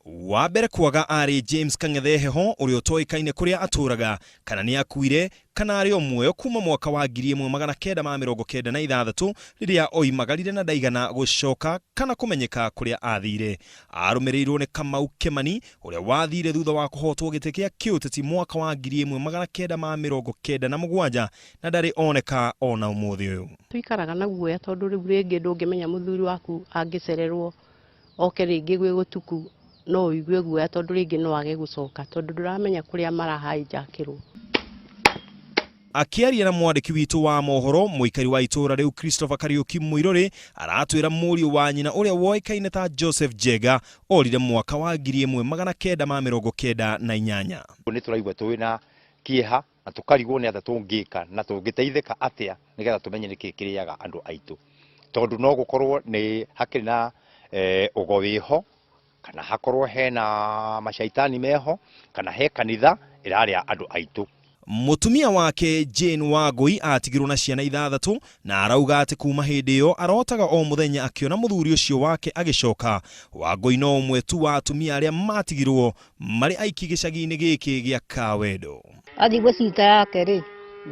Wa mbere kwaga arĩ James Kang'ethe Heho ũrĩa ũtoĩkaine kũrĩa atũraga kana nĩ akuire kana arĩ o muoyo kuma mwaka wa 1996 rĩrĩa oimagarire na ndaigana gũcoka kana kũmenyeka kũrĩa athire. Arũmĩrĩirwo nĩ Kamau Kĩmani ũrĩa wathire thutha wa kũhotwo gĩtĩ kĩa kĩũteti mwaka wa 1997 na ndarĩ oneka ona ũmũthĩ ũyũ. Tũikaraga na guoya tondũ rĩu rĩngĩ ndũngĩmenya mũthuri waku angĩcererwo oke rĩngĩ gwĩ gũtuku no ũigue guoya tondũ rĩngĩ no age gũcoka tondũ ndũramenya kũrĩa marahainjakĩrwo. Akĩaria na mwandĩki witũ wa mohoro mũikari wa itũra rĩu Christopher Kariuki Mũirũrĩ aratwĩra mũriũ wa nyina ũrĩa woĩkaine ta Joseph Njenga orire mwaka wa 1998. Nĩ tũraigua twĩna kĩeha na tũkarigwo nĩ atĩa tũngĩka na tũngĩteithĩka atĩa nĩgetha tũmenye nĩkĩ kĩrĩaga andũ aitũ, tondũ no gũkorwo nĩ hakĩrĩ na ũgo wĩho kana hakorwo hena macaitani meho kana he kanitha ĩrarĩa andũ aitũ. Mũtumia wake Jane Wangũi atigirwo na ciana 6 na arauga atĩ kuma hĩndĩ ĩyo arotaga o mũthenya akĩona mũthuri ũcio wake agĩcoka. Wangũi no ũmwe tu wa atumia arĩa matigirwo marĩ aiki gĩcagi-inĩ gĩkĩ gĩa Kawendo. Athiĩ gwĩ cita yake rĩ,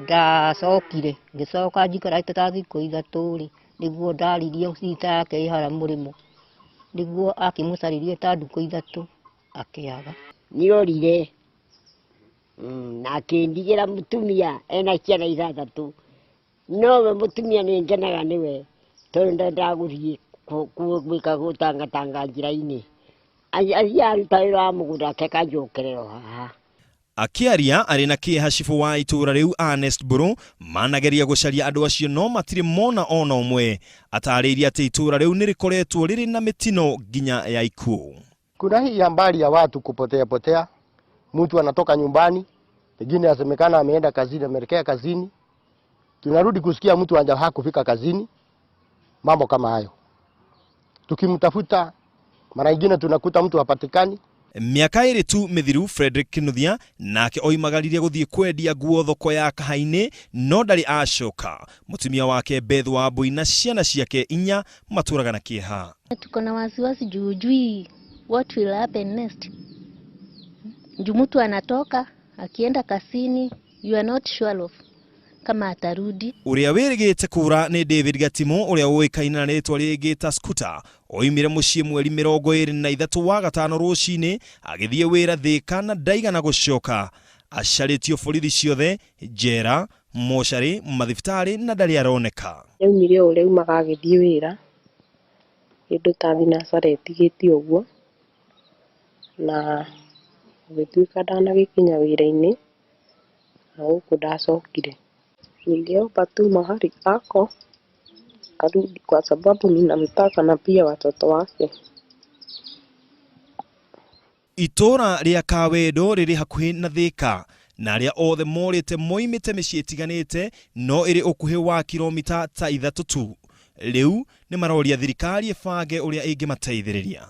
ndacokire ngĩcoka njikarĩte ta thikũ 3 rĩ, nĩguo ndaririe cita yake ĩ harĩa mũrĩmo, nĩguo akĩmũcaririe ta ndukũ 3 akĩaga. Nĩorire na akĩndigĩra mũtumia ena ciana 6, nowe mũtumia nĩ ngenaga nĩwe tondũ ndendaga gũthiĩ gwĩka gũtangatanga njĩra-inĩ. Athiĩ aruta wĩra wa mũgũnda ake akanjokerera o haha. Akĩaria arĩ na kĩeha cibũ wa itũra rĩu Ernest Mburu manageria gũcaria andũ acio no matirĩ mona ona ũmwe. Atarĩirie atĩ itũra rĩu nĩ rĩkoretwo rĩrĩ na mĩtino nginya ya ikuũ. Kuna hii habari ya watu kupotea potea, mtu anatoka nyumbani, pengine asemekana ameenda kazini, ameelekea kazini, tunarudi kusikia mtu hakufika kazini, mambo kama hayo. Tukimtafuta mara nyingine tunakuta mtu hapatikani. Mĩaka 2 tu mĩthiru Frederick Kinuthia nake oimagaririe gũthiĩ kwendia nguo thoko ya Kahainĩ no ndarĩ acoka. Mũtumia wake Beth Wambui na ciana ciake 4 matũraga na kĩeha. Tuko na wasiwasi juu hujui what will happen next. Juu mtu anatoka akienda kazini, you are not sure of kama atarudi. Ũrĩa wĩrĩgĩte kũra nĩ David Gatimo ũrĩa ũĩkaine na rĩtwa rĩngĩ ta Scooter oimire mũciĩ mweri 23 wa gatano rũcinĩ agĩthiĩ wĩra Thĩka na ndaigana gũcoka. Acarĩtio borithi ciothe, njera, mocarĩ, mathibitarĩ na ndarĩ aroneka. Yaumire o ũrĩa aumaga agĩthiĩ wĩra, kĩndũ ta thinacara ĩtigĩtie ũguo, na gũgĩtuĩka ndanagĩkinya wĩra-inĩ na gũkũ ndacokire. Ningeomba tu mahali ako arudi kwa sababu ninamtaka na pia watoto wake. Itũra rĩa Kawendo rĩrĩ hakuhĩ na Thĩka na arĩa othe morĩte moimĩte mĩciĩ ĩtiganĩte no ĩrĩ ũkuhĩ wa kilomita ta 3 tu. Rĩu nĩ maroria thirikari ĩbange ũrĩa ĩngĩmateithĩrĩria.